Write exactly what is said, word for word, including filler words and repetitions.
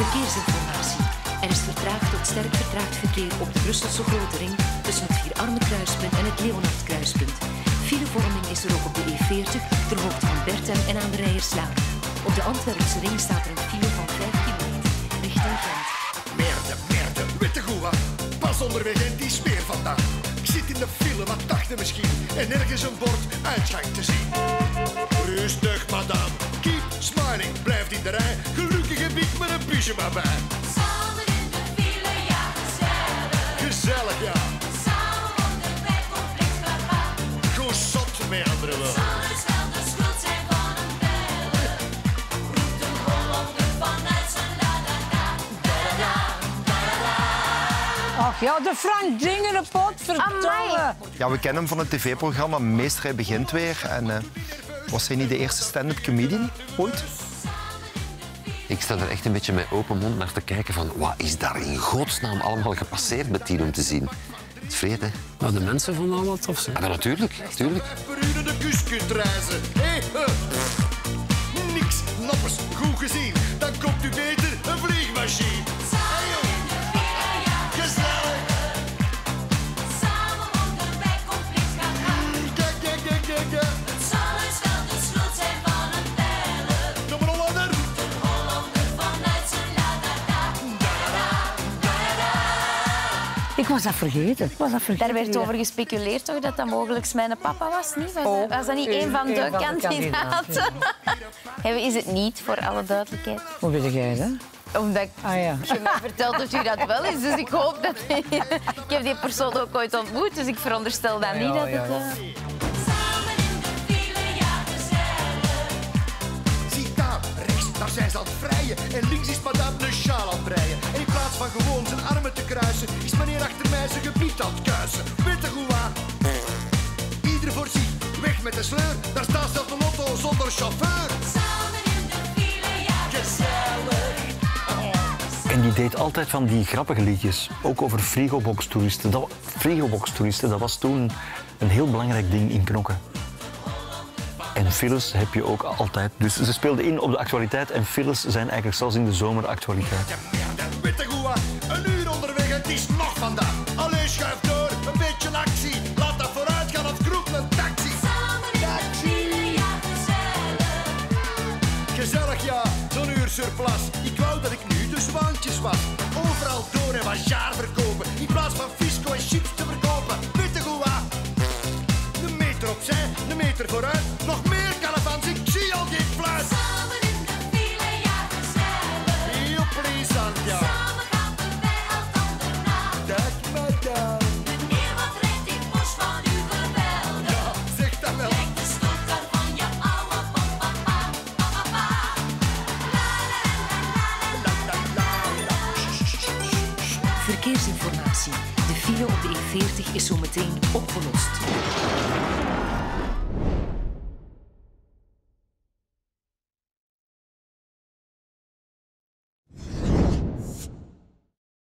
Verkeersinformatie. Er is vertraagd tot sterk vertraagd verkeer op de Brusselse Grote Ring tussen het Vier Armen kruispunt en het Leonard kruispunt. Filevorming is er ook op de E veertig ter hoogte van Bertem en aan de Rijerslaan. Op de Antwerpse ring staat er een file van vijf kilometer richting Gent. Merde, merde, witte goeie. Pas onderweg en die sfeer vandaag. Ik zit in de file, wat dachten misschien? En nergens een bord uitgang te zien. Rustig, madame. Keep smiling. Blijf in de rij. Gelukkig heb ik mijn pyjama bij. Samen in de file, ja, gezellig. Gezellig, ja. Samen onderweg, complex papa. Gewoon zot, met andere woorden. Zal heus wel de schuld zijn van een bellen. Roept een Hollander vanuit zijn la, la, la. Och ja, de Frank Dingere, potverdomme. Amai. Ja, we kennen hem van het tv-programma Meesterij Begint Weer. En eh, was hij niet de eerste stand-up comedian ooit? Ik sta er echt een beetje met open mond naar te kijken van, wat is daar in godsnaam allemaal gepasseerd met Tien om te zien? Het vreet, hè? Nou, de mensen vonden het allemaal tof, zeg. Ah, dan natuurlijk, natuurlijk. Voor u naar de kust kunt reizen. Hey, eh. Niks, noppes, goed gezien. Dan koopt u beter een vliegmachine. Hey, joh. Gezellig. Samen onderweg, complex papa. Ja, ja, ja, ja, ja. Het zal heus wel de schuld zijn van een bellen. Doe maar, Hollander. Een Hollander vanuit zijn la, la, la. Ik was dat vergeten. Ik was dat vergeten. Daar werd over gespeculeerd, toch, dat dat mogelijk mijn papa was, niet? Was, oh, dat, was dat niet een van de kandidaten? Is het niet, voor alle duidelijkheid. Hoe weet jij dat? Omdat, ah, ja, je mij vertelt dat u dat wel is, dus ik hoop dat... Ik heb die persoon ook ooit ontmoet, dus ik veronderstel dan niet dat het, eh, Samen in de file, ja, gezellig. Zie daar, rechts, daar zijn ze aan het vrijen. En links is madame de sjaal aan het breien. En in plaats van gewoon zijn armen te kruisen, is meneer achter mij zijn gebied aan het kuisen. Witte goeie. Ieder voor zich, weg met de sleur. Daar staat zelfs de lotto zonder chauffeur. Samen in de file, ja, gezellig. En die deed altijd van die grappige liedjes, ook over frigobox-toeristen. Dat, frigobox-toeristen, dat was toen een heel belangrijk ding in Knokke. En files heb je ook altijd. Dus ze speelden in op de actualiteit en files zijn eigenlijk zelfs in de zomer actualiteit. Witte goeie, een uur onderweg, het is nog vandaag. Allee, schuif door, een beetje actie. Laat dat vooruit gaan of roep een taxi. Samen in de file, ja, gezellig. Gezellig, ja, zo'n uur surplus. Ik wou dat ik nu de zwaantjes was. Overal door en wat sjaar verkopen. In plaats van Fisco en chips te verkopen. Witte goeie. Een meter opzij, een meter vooruit. Nog meer carnaval, ik zie al geen fluit. Samen in de file, ja, gezellig. Joepelizant, ja. Samen gaan we bij elkaar erna. Dag, madame. Meneer, wat reed die poes van u geweldig. Ja, zeg dat wel. Lijkt de sleutel van je oude papa. Verkeersinformatie. De file op de E veertig is zo meteen opgelost.